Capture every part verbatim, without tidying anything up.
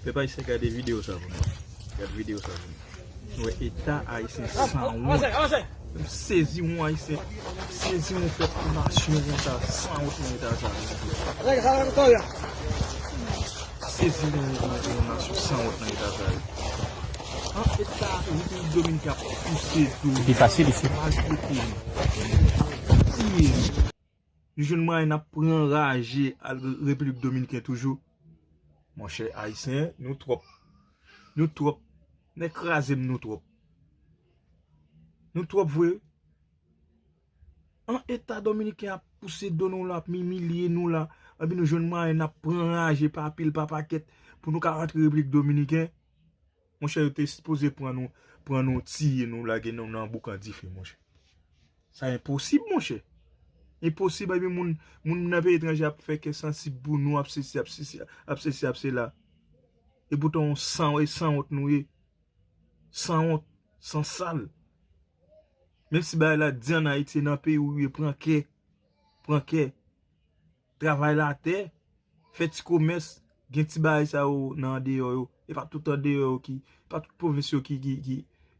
Pèp ayisyen, gade videyo sa pou nou. Gade videyo sa pou nou. Nou wè eta ayisyen sanwont. M sezi yon ayisyen, m sezi yon pèp, yon nasyon konsa, sanwont nan eta sa. Sezi yon, yon, yon nasyon sanwont nan eta sa. An eta Repiblik Dominiken ap pouse do nou, maltrete nou, tiye nou. Nou jwenn mwayen n ap pran raje al Repiblik Dominiken toujou. Monchè, ayisyen, nou twòp. Nou twòp. Nèg kraze m, nou twòp. Nou twòp vre. An eta dominiken ap pouse do nou la, ap imilye nou la. Epi nou jwenn mwayen n ap pran raje pa pil, pa pakèt pou nou ka rantre Repiblik Dominiken. Monchè, yo te sipoze pran nou, pran nou, tiye nou, lage nou nan boukan dife, monchè. Sa enposib, monchè. Enposib, epi moun, moun nan peyi etranje ap fè kè sansib pou nou, ap sesi, ap sesi, ap sesi, ap sela. Epoutan, yon san, e sanwont nou ye. Sanwont, sansal. Menm si bagay la di ann Ayiti, nan peyi ou ye, pran kè. Pran kè. Travay latè, fè ti komès, gen ti bagay sa yo nan andeyò yo. E pa tout andeyò yo ki, pa tout pwovens yo ki, ki, ki,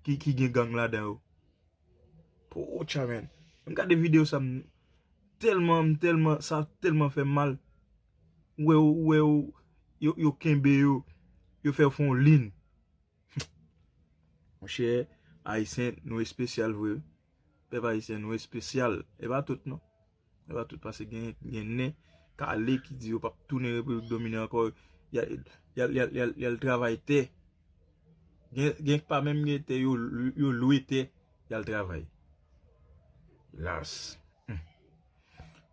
ki, ki gen gang ladan yo. Pocha, man. M gade videyo sa, m tèlman, m tèlman, sa tèlman fè m mal. Ou wè, ou wè, yo, yo kenbe yo, yo fè yo fè yon lin. Monchè, ayisyen, nou espesyal vre. Pèp ayisyen, nou espesyal. E pa tout, non. E pa tout, paske gen, gen nen kale ki di yo p ap tounen Repiblik Dominiken ankò. Y al, y al, y al, y al, y al travay tè. Gen, gen pa menm gen tè, yo, yo lwe tè, y al travay. Elas. Hmm.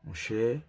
Monchè,